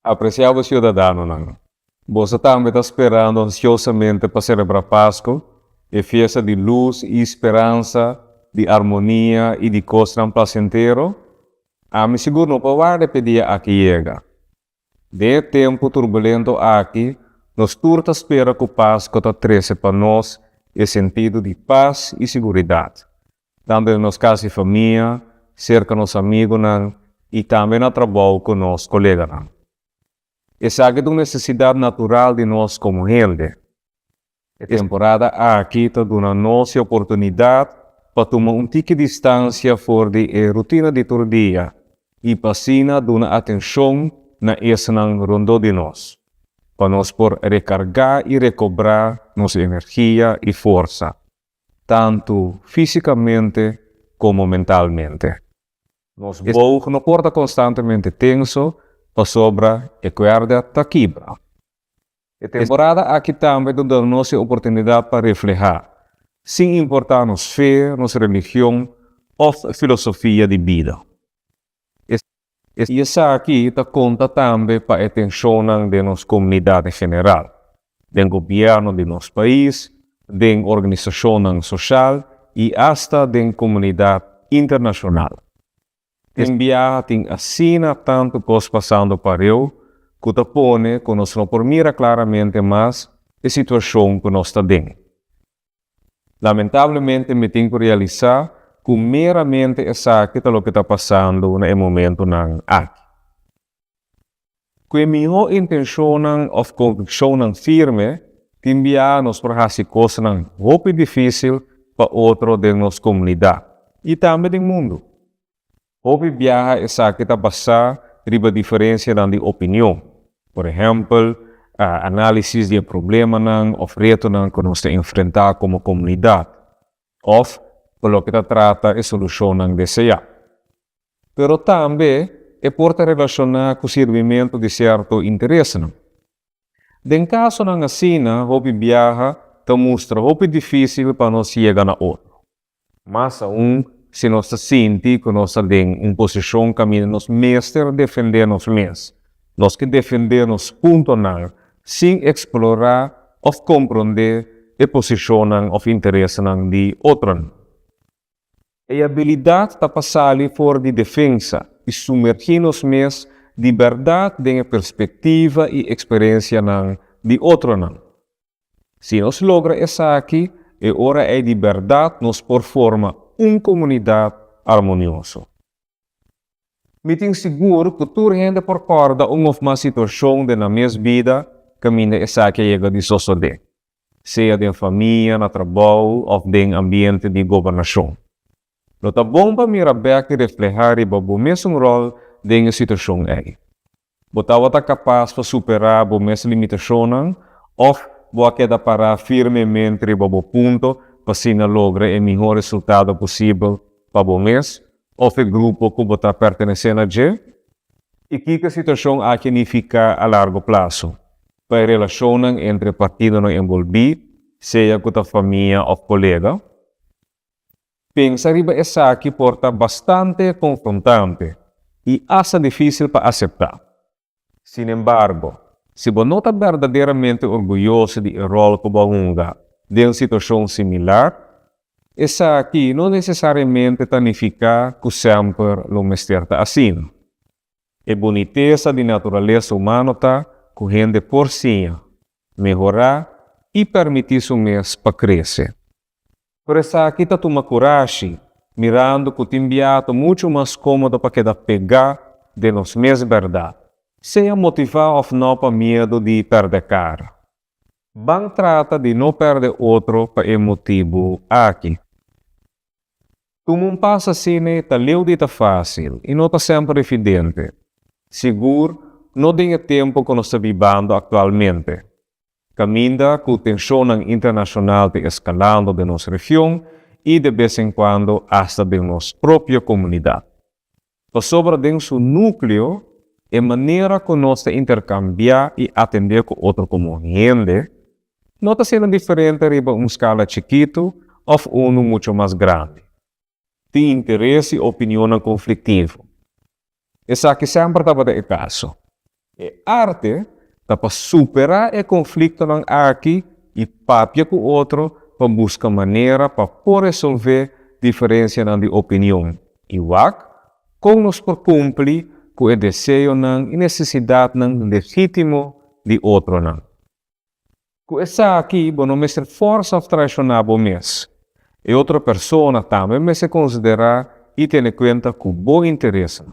Apresiado siudadanonan, boso tambe ta sperando ansiosamente pa selebrá Pasku, e fiesta di lus i speransa, di armonia i di kosnan plasentero? Ami sigur no por warda p'e dia aki yega. Den e tempu turbulento aki, nos tur ta spera ku Pasku ta trese pa nos e sentido di pas i siguridat, tantu den nos kas di famia, serka nos amigunan i tambe na trabou ku nos koleganan. Esaki ta un nesesidat natural di nos komo hende. E temporada aki ta duna nos e oportunidat pa tuma un tiki distansia for di e rutina di tur dia i pa asina duna atenshon na esnan rondó di nos, pa nos por rekargá i rekobrá nos energia i forsa, tantu físikamente komo mentalmente. Nos boog no por ta konstantemente tenso pasobra e kuèrda ta kibra. E temporada aki tambe ta duna nos e oportunidat pa reflehá, sin importá nos fe, nos religion òf filosofia di bida. I esaki ta konta tambe pa e tenshonnan den nos komunidat en general, den gobièrnu di nos pais, den organisashonnan soshal i asta den komunidat internashonal. Tin biaha tin asina tantu kos pasando pareu ku ta pone ku nos no por mira klaramente mas e situashon ku nos ta den. Lamentablemente mi tin ku realisá ku meramente esaki ta loke ta pasando na e momentunan aki. Ku e mihó intenshonnan òf konvikshonnan firme, tin biaha nos por hasi kosnan hopi difísil pa otro den nos komunidat i tambe den mundu. Hopi biaha esaki ta basá riba diferensianan di opinion, por ehèmpel, análisis di e problemanan òf retonan ku nos ta enfrentá komo komunidat, òf pa loke ta trata e solushonnan deseá. Pero tambe e por ta relashoná ku sirbimentu di sierto interesnan. Den kasonan asina hopi biaha ta mustra hopi difísil pa nos yega na otro. Mas aun si nos ta sinti ku nos ta den un posishon kaminda nos mester defendé nos mes. Nos ke defendé nos puntonan sin eksplorá òf komprondé e posishonnan òf interesnan di otronan. E abilidat ta pa sali for di defensa i sumergí nos mes di bèrdat den e perspektiva i eksperensianan di otronan. Si nos logra esaki, e ora ei di bèrdat nos por forma un komunidat armonioso. Mi tin sigur ku tur hende por kòrda un òf mas situashon den nan mes bida kaminda esaki a yega di sosodé. sea den famia, na trabou òf den ambiente di gobernashon. Lo ta bon pa mira bèk i reflehá riba bo mesun ròl den e situashon ei. Bo tabata kapas pa superá bo mes limitashonnan òf bo a keda pará firmemente riba bo punto pa asina logra e mihó resultado posibel pa bo mes òf e grupo ku bo ta pertenesé na dje? I kiko e situashon aki a nifiká a largo plaso pa e relashonnan entre partidonan enbolbí, sea ku ta famia òf kolega? Pensa riba esaki por ta bastante konfrontante i asta difísil pa aseptá. Sinembargo, si bo no ta berdaderamente orguyoso di e ròl ku bo a hunga den un situashon similar, Esaki no nesesariamente ta nifiká ku semper lo mester ta asina. E bunitesa di naturalesa humano ta ku hende por siña, mehorá i permití su mes pa krese. Pero esaki ta tuma kurashi, mirando ku tin biaha ta muchu mas kómodo pa keda pegá den nos mes bèrdat, sea motivá òf nò pa miedu di pèrdè kara. Ban trata di no perde otro pa e motibu aki. Tuma un pas asina ta leu di ta fásil i no ta semper evidente. Sigur, no den e tempu ku nos ta bibando aktualmente, kaminda ku tenshonnan internashonal ta eskalando den nos region i de bes en kuando asta den nos propio komunidat. Pasobra den su núkleo, e manera ku nos ta interkambiá i atendé ku otro komo hende no ta siendo diferente riba un skala chikitu òf unu muchu mas grandi. Tin interes i opinionnan konfliktivo. Esaki semper tabata e kaso. E arte ta pa superá e konfliktonan aki i papia ku otro pa buska manera pa por resolvé diferensianan di opinion i wak kon nos por kumpli ku e deseonan i nesesidatnan legítimo di otronan. Ku esaki bo no mester fòrsa òf traishoná bo mes. E otro persona tambe mester konsiderá i tene kuenta ku bo interesnan.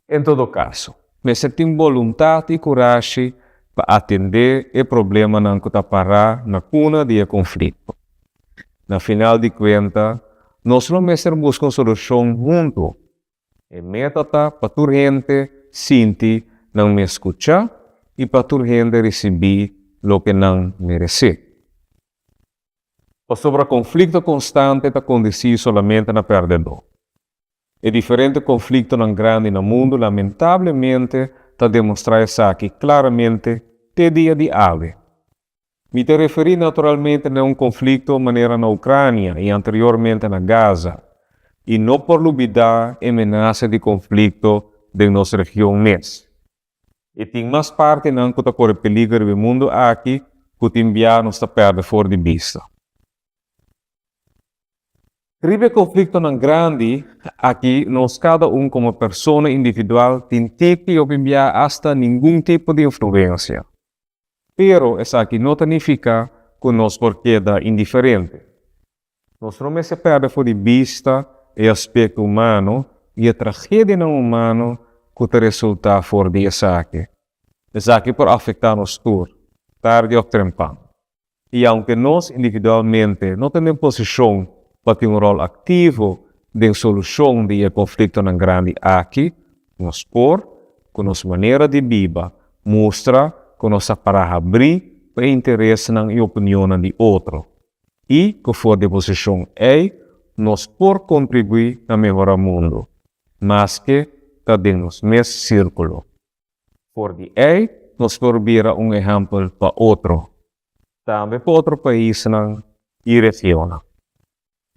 En todo kaso, mester tin boluntat i kurashi pa atendé e problemanan ku ta pará na kuna di e konflikto. Na final di kuenta, nos lo mester buska un solushon huntu. E meta ta pa tur hende sinti nan mes skuchá i pa tur hende risibí loke nan meresé. Pasobra konflikto konstante ta kondisí solamente na pèrdedó. E diferente konfliktonan grandi na mundu lamentablemente ta demostrá esaki klaramente te dia di awe. Mi ta referí naturalmente na un konflikto manera na Ukrania i anteriormente na Gaza, i no por lubidá e menasa di konflikto den nos region mes. I tin mas partinan ku ta kore peliger riba e mundu aki ku tin bia nos ta pèrdè for di bista. Riba e konfliktonan grandi aki nos kada un komo persona individual tin tiki òf bia asta ningun tipo di influensia. Pero esaki no ta nifiká ku nos por keda indiferente. Nos no mester pèrdè for di bista e aspekto humano i e tragedianan humano ku ta resultá for di esaki. Esaki por afektá nos tur, tardi òf trempan. I aunke nos individualmente no ta den posishon pa tin un ròl aktivo den solushon di e konfliktonan grandi aki, nos por, ku nos manera di biba, mustra ku nos ta pará habrí pa e interesnan i opinionnan di otro, i ku for di e posishon ei nos por kontribuí na mehorá mundu, maske ta den nos mes sírkulo. For di ei nos por bira un ehèmpel pa otro, tambe pa otro paisnan i regionnan.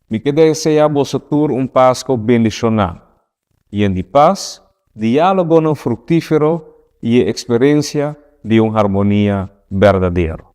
Mi ke deseá boso tur un Pasko bendishoná, yen di pas, diálogonan fruktífero i e eksperensia di un harmonia berdadero.